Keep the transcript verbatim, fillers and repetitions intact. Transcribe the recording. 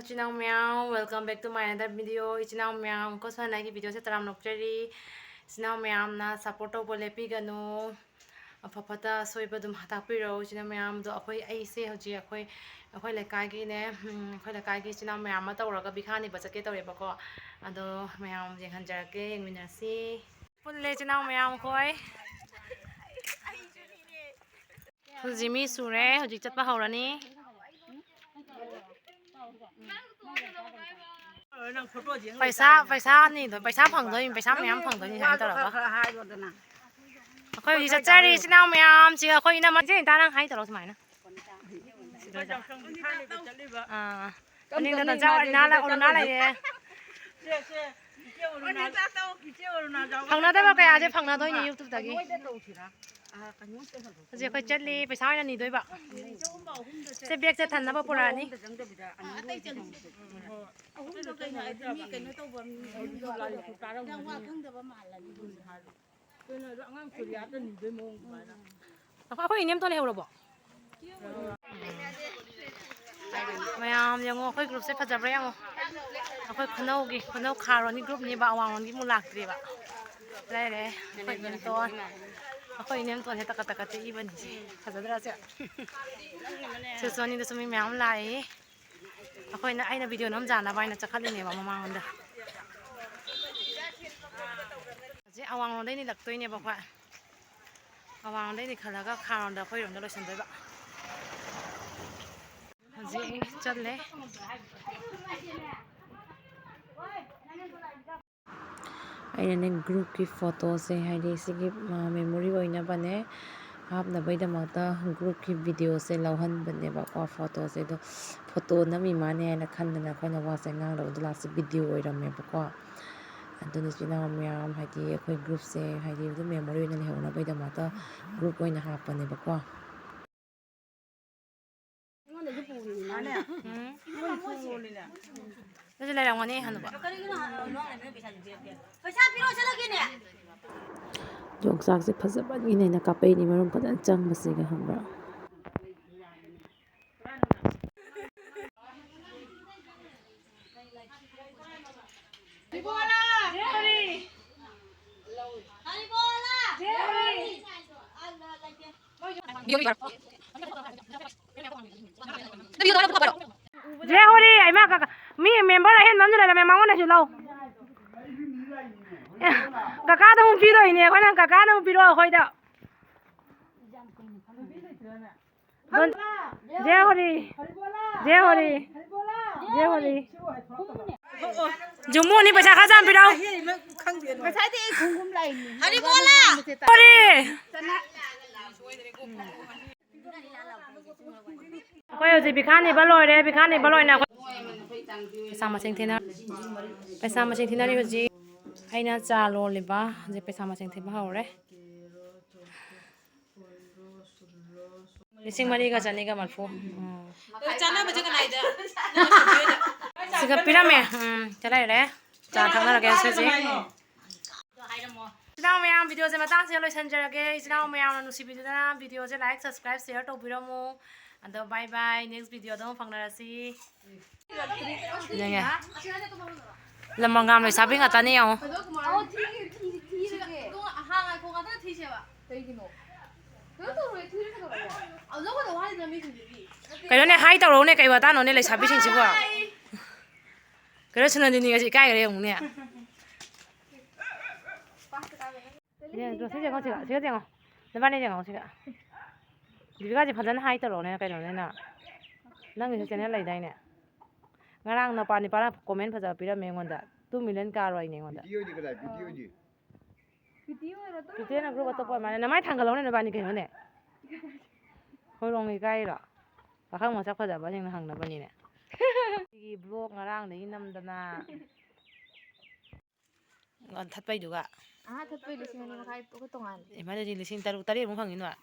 ꯏꯆꯤꯟ ꯏꯅꯥꯎ ꯃꯌꯥꯝ, welcome back to my another video. ꯏꯆꯤꯟ ꯏꯅꯥꯎ ꯃꯌꯥꯝ, ꯀꯣ ꯁꯣꯅꯥꯒꯤ video ꯁꯦ ꯇꯔꯥꯝꯅ ꯑꯣꯛꯆꯔꯤ꯫ ꯏꯆꯤꯟ ꯏꯅꯥꯎ ꯃꯌꯥꯝꯅ support ꯇꯧꯕ ꯂꯦꯞꯄꯤꯒꯅꯨ꯫ ꯑꯐ ꯐꯠꯇ ꯑꯁꯣꯏꯕ ꯑꯗꯨꯝ ꯇꯥꯛꯄꯤꯔꯛꯎ꯫ ꯏꯆꯤꯟ ꯏꯅꯥꯎ ꯃꯌꯥꯝꯗꯣ, ꯑꯩꯈꯣꯏ, ꯑꯩꯁꯦ ꯍꯧꯖꯤꯛ ꯑꯩꯈꯣꯏ, ꯑꯩꯈꯣꯏ ꯂꯩꯀꯥꯏꯒꯤꯅꯦ, ꯎꯝ, ꯑꯩꯈꯣꯏ ꯂꯩꯀꯥꯏꯒꯤ ꯏꯆꯤꯟ ꯏꯅꯥꯎ ꯃꯌꯥꯝ ꯑꯃ ꯇꯧꯔꯒ ꯕꯤꯈꯥ ꯅꯤꯕ ꯆꯠꯀꯦ ꯇꯧꯔꯦꯕꯀꯣ꯫ ꯑꯗꯣ ꯃꯌꯥꯝ ꯌꯦꯡꯍꯟꯖꯔꯛꯀꯦ, ꯌꯦꯡꯃꯤꯟꯅꯁꯤ꯫ ꯄꯨꯜꯂꯦ ꯏꯆꯤꯟ ꯏꯅꯥꯎ ꯃꯌꯥꯝ ꯑꯩꯈꯣꯏ꯫ ꯍꯧꯖꯤꯛ ꯃꯤ ꯁꯨꯔꯦ, ꯍꯧꯖꯤꯛ ꯆꯠꯄ ꯍꯧꯔꯅꯤ꯫ ꯄꯩꯁꯥ, ꯄꯩꯁꯥ ꯑꯅꯤꯗꯣ, ꯄꯩꯁꯥ ꯐꯪꯗꯣꯏꯅꯤ, ꯄꯩꯁꯥ ꯃꯌꯥꯝ ꯐꯪꯗꯣꯏꯅꯤ ꯁꯨꯃꯥꯏꯅ ꯇꯧꯔꯒ꯫ ꯑꯩꯈꯣꯏ ꯍꯧꯖꯤꯛ ꯆꯠꯆꯔꯤ ꯏꯆꯤꯟ ꯏꯅꯥꯎ ꯃꯌꯥꯝꯁꯤꯒ, ꯑꯩꯈꯣꯏ ꯏꯅꯝꯃ, ꯏꯆꯦ ꯏꯇꯥ ꯅꯪ ꯍꯥꯏ ꯇꯧꯔꯣ ꯁꯨꯃꯥꯏꯅ꯫ ꯑꯥ꯫ ꯃꯅꯤꯡꯗ ꯅꯆꯥ ꯑꯣꯔꯤꯅꯥ ꯂꯩ-, ꯑꯣꯔꯤꯅꯥ ꯂꯩꯔꯦ꯫ ꯐꯪꯅꯗꯕ ꯀꯌꯥꯁꯦ ꯐꯪꯅꯗꯣꯏꯅꯤ YouTube ꯇꯒꯤ꯫ ꯍꯧꯖꯤꯛ ꯑꯩꯈꯣꯏ ꯆꯠꯂꯤ, ꯄꯩꯁꯥ ꯑꯣꯏꯅ ꯅꯤꯗꯣꯏꯕ꯫ ꯁꯦ, bag ꯁꯦ ꯊꯟꯅꯕ ꯄꯨꯔꯛꯑꯅꯤ꯫ ꯑꯍꯨꯝꯗꯣ ꯀꯩꯅꯣ ꯍꯥꯏꯗꯤ ꯃꯤ ꯀꯩꯅꯣ ꯇꯧꯕ ꯃꯤ ꯌꯥꯝ ꯋꯥ ꯈꯪꯗꯕ ꯃꯥꯜꯂꯅꯤ꯫ ꯑꯩꯈꯣꯏ, ꯑꯩꯈꯣꯏ ꯏꯅꯦꯝꯇꯣꯟ ꯂꯩꯍꯧꯔꯕꯣ? ꯃꯌꯥꯝ ꯌꯦꯡꯉꯣ, ꯑꯩꯈꯣꯏ group ꯁꯦ ꯐꯖꯕ꯭ꯔꯥ ꯌꯦꯡꯉꯣ꯫ ꯑꯩꯈꯣꯏ ꯈꯨꯅꯧꯒꯤ, ꯈꯨꯅꯧ ꯈꯥꯔꯣꯟꯒꯤ group ꯅꯦꯕ, ꯑꯋꯥꯡꯂꯣꯝꯒꯤ ꯑꯃꯨꯛ ꯂꯥꯛꯇ꯭ꯔꯤꯕ꯫ ꯂꯩꯔꯦ, ꯑꯩꯈꯣꯏ ꯏꯅꯦꯝꯇꯣꯟ, ꯑꯩꯈꯣꯏ ꯏꯅꯦꯝꯇꯣꯟꯁꯦ ꯇꯀꯠ ꯇꯀꯠ ꯇꯦꯛꯏꯕꯅꯤ꯫ ꯐꯖꯗ꯭ꯔꯥ ꯁꯦ? ꯁꯤꯁꯨ ꯑꯅꯤꯗꯨꯁꯨ ꯃꯤ ꯃꯌꯥꯝ ꯂꯥꯛꯏ꯫ ꯑꯩꯈꯣꯏꯅ, ꯑꯩꯅ video ꯅꯝꯖꯥꯅꯕ ꯍꯥꯏꯅ ꯆꯠꯈꯠꯂꯤꯅꯦꯕ ꯃꯃꯥꯡꯂꯣꯝꯗ꯫ ꯍꯧꯖꯤꯛ ꯑꯋꯥꯡꯂꯣꯝꯗꯩ ꯅꯤꯜꯂꯛꯇꯣꯏꯅꯦꯕ ꯑꯩꯈꯣꯏ꯫ ꯑꯋꯥꯡꯂꯣꯝꯗꯩ ꯅꯤꯜꯂꯛꯈꯠꯂꯒ ꯈꯥꯔꯣꯝꯗ ꯑꯩꯈꯣꯏꯔꯣꯝꯗ ꯂꯣꯏꯁꯤꯟꯗꯣꯏꯕ꯫ ꯍꯧꯖꯤꯛ ꯆꯠꯂꯦ꯫ ꯑꯩꯅꯅꯦ group ꯀꯤ photo ꯁꯦ, ꯍꯥꯏꯗꯤ ꯁꯤꯒꯤ, ꯑ, memory ꯑꯣꯏꯅꯕꯅꯦ ꯍꯥꯞꯅꯕꯒꯤꯗꯃꯛꯇ group ꯀꯤ video ꯁꯦ ꯂꯧꯍꯟꯕꯅꯦꯕꯀꯣ꯫ Photo ꯁꯦ ꯑꯗꯣ photo ꯅꯝꯃꯤ ꯃꯥꯅꯦ ꯍꯥꯏꯅ ꯈꯟꯗꯅ ꯑꯩꯈꯣꯏꯅ ꯋꯥꯁꯦ ꯉꯥꯡꯗꯕꯗꯣ last ꯇ video ꯑꯣꯏꯔꯝꯃꯦꯕꯀꯣ꯫ ꯑꯗꯨꯅ ꯏꯆꯤꯟ ꯏꯅꯥꯎ ꯃꯌꯥꯝ, ꯍꯥꯏꯗꯤ ꯑꯩꯈꯣꯏ group ꯁꯦ, ꯍꯥꯏꯗꯤ ꯑꯗꯨꯝ memory ꯑꯣꯏꯅ ꯂꯩꯍꯧꯅꯕꯒꯤꯗꯃꯛꯇ group ꯑꯣꯏꯅ ꯍꯥꯞꯄꯅꯦꯕꯀꯣ꯫ ꯑꯩꯉꯣꯟꯗꯁꯨ ꯄꯨꯔꯤꯅꯤ ꯃꯥꯅꯦ꯫ ꯎꯝ꯫ ꯑꯩꯉꯣꯟꯗꯁꯨ ꯄꯨꯔꯤꯅꯦ꯫ ꯑꯗꯨꯁꯨ ꯂꯩꯔꯝꯒꯅꯤ ꯍꯅꯨꯕ꯫ ꯀꯔꯤꯒꯤꯅꯣ ꯍꯅꯨꯕ ꯅꯣꯡ ꯂꯩꯕꯅ ꯄꯩꯁꯥꯁꯨ ꯄꯤꯔꯛꯇꯦ? ꯄꯩꯁꯥ ꯄꯤꯔꯛꯑꯣ ꯆꯠꯂꯒꯦꯅꯦ꯫ ꯌꯣꯡꯆꯥꯛꯁꯦ ꯐꯖꯕꯒꯤꯅꯦ ꯑꯩꯅ ꯀꯥꯞꯄꯛꯏꯅꯤ, ꯃꯔꯨꯝ ꯐꯖꯅ ꯆꯪꯕꯁꯤꯒ ꯈꯪꯕ꯭ꯔꯥ? ꯖꯦ ꯍꯣꯔꯤ, ꯏꯃꯥ, ꯀꯀꯥ, ꯃꯤ ꯃꯦꯝꯕꯔ ꯑꯍꯦꯟꯕ ꯑꯃꯁꯨ ꯂꯩꯔꯝꯃꯦ, ꯃꯉꯣꯟꯗꯁꯨ ꯂꯧ꯫ ꯑꯦ, ꯀꯀꯥꯗ ꯑꯃꯨꯛ ꯄꯤꯗꯣꯏꯅꯦ ꯑꯩꯈꯣꯏꯅ, ꯀꯀꯥꯅ ꯑꯃꯨꯛ ꯄꯤꯔꯛꯑꯣ ꯑꯩꯈꯣꯏꯗ꯫ ꯗꯣꯟ-, ꯖꯦ ꯍꯣꯔꯤ, ꯖꯦ ꯍꯣꯔꯤ, ꯖꯦ ꯍꯣꯔꯤ꯫ ꯖꯨꯃꯨꯅꯤ ꯄꯩꯁꯥ ꯈꯔ ꯆꯥꯝ ꯄꯤꯔꯛꯑꯣ꯫ ꯉꯁꯥꯏꯗꯤ ꯑꯩ ꯈꯣꯡꯒꯨꯝ ꯂꯥꯛꯏꯅꯦ꯫ ꯍꯣꯔꯤ꯫ ꯑꯩꯈꯣꯏ ꯍꯧꯖꯤꯛ ꯄꯤꯈꯥꯅꯤꯕ ꯂꯣꯏꯔꯦ, ꯄꯤꯈꯥꯅꯤꯕ ꯂꯣꯏꯅ ꯑꯩꯈꯣꯏ ꯄꯩꯁꯥ ꯃꯁꯤꯡ ꯊꯤꯅ-, ꯄꯩꯁꯥ ꯃꯁꯤꯡ ꯊꯤꯅꯔꯤ ꯍꯧꯖꯤꯛ꯫ ꯑꯩꯅ ꯆꯥ ꯂꯣꯜꯂꯤꯕ ꯍꯧꯖꯤꯛ ꯄꯩꯁꯥ ꯃꯁꯤꯡ ꯊꯤꯕ ꯍꯧꯔꯦ꯫ ꯂꯤꯁꯤꯡ ꯃꯔꯤꯒ ꯆꯅꯤꯒ ꯃꯔꯤꯐꯨ꯫ ꯎꯝ꯫ ꯆꯥꯅꯕꯁꯦ ꯀꯅꯥꯏꯗ? ꯁꯤꯒ ꯄꯤꯔꯝꯃꯦ꯫ ꯎꯝ, ꯁꯤ ꯂꯩꯔꯦ꯫ ꯆꯥ ꯊꯛꯅꯔꯒꯦ ꯉꯁꯤꯁꯦ꯫ ꯏꯆꯤꯟ ꯏꯅꯥꯎ ꯃꯌꯥꯝ, ꯚꯤꯗꯤꯑꯣꯁꯦ ꯃꯇꯥꯡꯁꯤꯗ ꯂꯣꯏꯁꯤꯟꯖꯔꯒꯦ꯫ ꯏꯆꯤꯟ ꯏꯅꯥꯎ ꯃꯌꯥꯝꯅ ꯅꯨꯡꯁꯤꯕꯤꯗꯨꯅ ꯚꯤꯗꯤꯑꯣꯁꯦ like, subscribe, share ꯇꯧꯕꯤꯔꯝꯃꯨ꯫ ꯑꯗꯣ bye bye, next ꯚꯤꯗꯤꯑꯣꯗ ꯑꯃꯨꯛ ꯐꯪꯅꯔꯁꯤ꯫ ꯌꯦꯡꯉꯦ꯫ ꯂꯝꯃꯪꯒꯥꯝ ꯂꯩꯁꯥꯕꯤ ꯉꯥꯛꯇꯅꯤ ꯌꯦꯡꯉꯣ꯫ ꯀꯩꯅꯣꯅꯦ, ꯍꯥꯏ ꯇꯧꯔꯛꯎꯅꯦ, ꯀꯩ ꯋꯥꯇꯥꯅꯣꯅꯦ ꯂꯩꯁꯥꯕꯤꯁꯤꯡꯁꯤꯕꯣ? ꯀꯩꯅꯣ, ꯁꯨꯅꯟꯗꯤꯅꯤ ꯉꯁꯤ ꯏꯀꯥꯏꯈ꯭ꯔꯦ ꯌꯦꯡꯉꯨꯅꯦ꯫ ꯌꯦꯡꯉꯣ, ꯁꯤ ꯌꯦꯡꯉꯣ, ꯁꯤꯒ, ꯁꯤꯒ ꯌꯦꯡꯉꯣ꯫ ꯅꯕꯥꯅꯤ ꯌꯦꯡꯉꯣ, ꯁꯤꯒ꯫ ꯗꯤꯄꯤꯀꯥꯁꯦ ꯐꯖꯅ ꯍꯥꯏ ꯇꯧꯔꯛꯑꯣꯅꯦ, ꯀꯩꯅꯣꯅꯦ ꯅꯪ꯫ ꯅꯪꯒꯤꯁꯨ ꯆꯦꯅꯦꯜ ꯂꯩꯗꯥꯏꯅꯦ? ꯉꯔꯥꯡ ꯅꯨꯄꯥ ꯅꯤꯄꯥꯅ ꯀꯣꯃꯦꯟ ꯐꯖꯕ ꯄꯤꯔꯝꯃꯦ ꯑꯩꯉꯣꯟꯗ꯫ Two million ꯀꯥꯔꯣꯏꯅꯦ ꯑꯩꯉꯣꯟꯗ꯫ ꯚꯤꯗꯤꯑꯣꯗꯤ ꯀꯗꯥꯏ? ꯚꯤꯗꯤꯑꯣꯗꯤ? ꯆꯤꯆꯦꯅ ꯒ꯭ꯔꯨꯞ ꯑꯇꯣꯞꯄ ꯑꯣꯏꯔ ꯃꯥꯜꯂꯦ꯫ ꯅꯃꯥꯏ ꯊꯥꯡꯒꯠꯍꯧꯅꯦ ꯅꯕꯥꯅꯤ ꯀꯩꯅꯣꯅꯦ? ꯍꯣꯏꯔꯣꯡ ꯏꯀꯥꯏꯔꯣ? ꯄꯥꯈꯪ ꯃꯁꯛ ꯐꯖꯕꯁꯤꯡꯅ ꯍꯪꯅꯕꯅꯤꯅꯦ꯫ ꯁꯤꯒꯤ ꯕ꯭ꯂꯣꯛ ꯉꯔꯥꯡꯗꯒꯤ ꯅꯝꯗꯅ꯫ ꯊꯠꯄꯩꯗꯨꯒ꯫ ꯑꯍꯥ, ꯊꯠꯄꯩ ꯂꯤꯁꯤꯡ ꯑꯅꯤ ꯃꯈꯥꯏ ꯑꯩꯈꯣꯏ ꯇꯣꯉꯥꯟꯅ꯫ ꯏꯃꯥ, ꯑꯗꯨꯗꯤ ꯂꯤꯁꯤꯡ ꯇꯔꯨꯛ, ꯇꯔꯦꯠꯃꯨꯛ ꯐꯪꯉꯤꯅꯣ? ꯑꯥ꯫